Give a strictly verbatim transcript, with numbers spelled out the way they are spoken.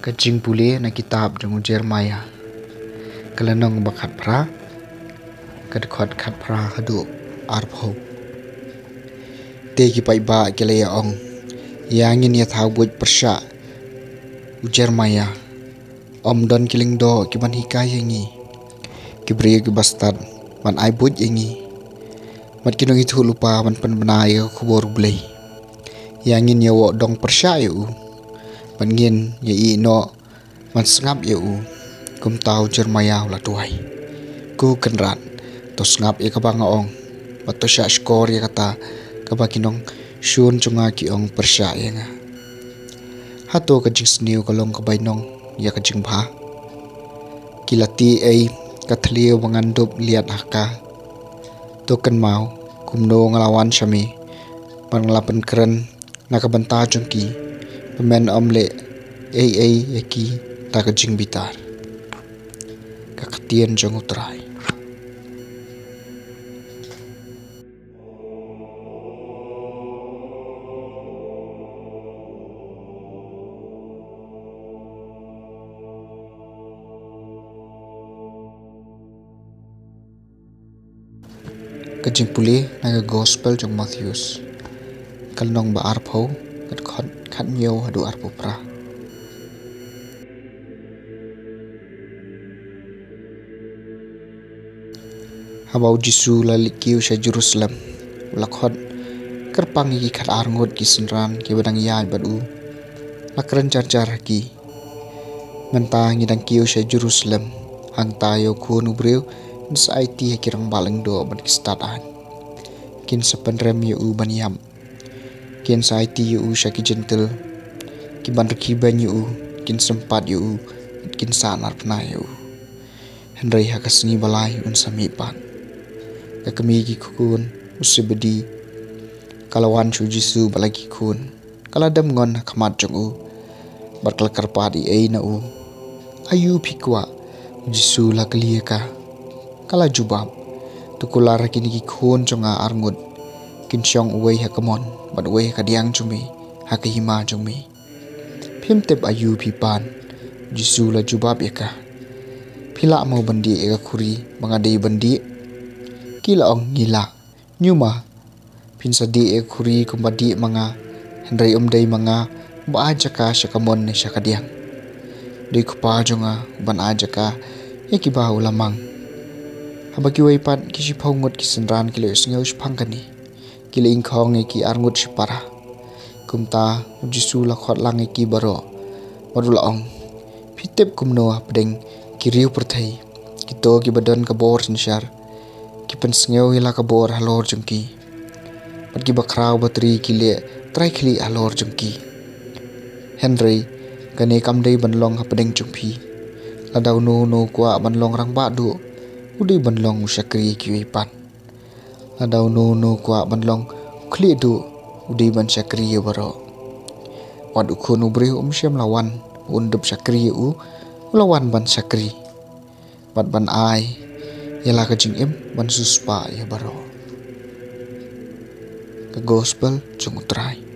Ka jingpule na kitab jong u Jeremiah, ka lynnong ba khatphra, ka dkhot khatphra haduh arphew. Te ki paidbah ki la ïa ong, ïa ngin ïa thaw buit pyrshah u Jeremiah. Ym don ki lyngdoh ki ban hikai ïa ngi, ki briew ki bastad ban ai buit ïa ngi, bad ki nongïathuhlypa ban pynbna ïa ka khubor U Blei. Ïa ngin ïa woh dong pyrshah ïa u, bad ngin ïa ïeh noh ban sngap ïa u. Kumta u Jeremiah u la duwai, Ko Kynrad, to sngap ïa kaba nga ong, bad to shah shkor ïa kata kaba ki nongshun jong nga ki ong pyrshah ïa nga. Hato ka jingsniew ka long ka bainong ïa ka jingbha? Ki la tih ei ka thliew ba ngan dup liat ha ka? To kynmaw kumno nga la wan sha me, bad nga la pynkren na ka bynta jong ki, ba men ym leh ei ei ïa ki da ka jingbitar. Ka ktien jong U Trai. Ka jingpule na ka Gospel jong u Mathaios, ka lynnong ba arphew, ka dkhot khathynñiew haduh arphew phra. Haba u Jisu u la leit kiew sha Jerusalem, u la khot kyrpang ïa ki khatar ngut ki synran kiba dang ïaid bad u. U la kren jar jar ha ki, Mynta ngi dang kiew sha Jerusalem, hangta ïa u Khun u briew yn sa aiti ha ki rangbah lyngdoh bad ki stad aiñ. Kin sa pynrem ïa u ban ïap. Kin sa aiti ïa u sha ki jentil. Ki ban rkhie beiñ ïa u, kin sympat ïa u, kin sahnarphna ïa u. Hynrei ha ka sngi ba lai un sa mih pat. Ka kmie ki khun u Sebedi ka la wan sha u Jisu bad la ki khun. Ka la dem ngon ha khmat jong u, bad ka la kyrpad ei ei na u. Aïu phi kwah? U Jisu u la kylli ïa ka. Ka la jubab, To kular ha kine ki khun jong nga arngut, kin shong uwei ha kamon bad uwei ha kadiang jong me ha ka hima jong me. Phim tip aïu phi pan. U Jisu u la jubab ïa ka, Phi lah mo ban dih ïa ka khuri ba nga dei ban dih? Ki la ong, Ngi lah. Ñiuma, phin sa dih ïa ka khuri kumba dih ma nga, hynrei um dei ma nga uba ai jaka sha kamon ne sha kadiang. Dei u Kpa jong nga uban ai jaka ïa kiba u la mang. Haba kiwei pat ki shiphew ngut ki synran ki la ïohsngew shaphang kane, ki la ingkhong ïa ki arngut shipara. Kumta u Jisu u la khot lang ïa ki baroh, bad u la ong, Phi tip kumno hapdeng ki riew pyrthei, kito kiba don ka bor synshar ki pynsngew ïa la ka bor halor jong ki, bad kiba khraw batri ki leh trai khlieh halor jong ki. Hynrei kane kam dei ban long hapdeng jong phi. Lada uno uno u kwah ban long rangbah duh, u dei ban long u shakri ïa kiwei pat. Lada uno uno u kwah ban long u khlieh duh, u dei ban shakri ïa baroh. Wat u Khun u briew um shym la wan ba un dup shakri ïa u, u la wan ban shakri, bad ban ai ïa la ka jingim ban siewspah ïa baroh. Ka Gospel jong U Trai.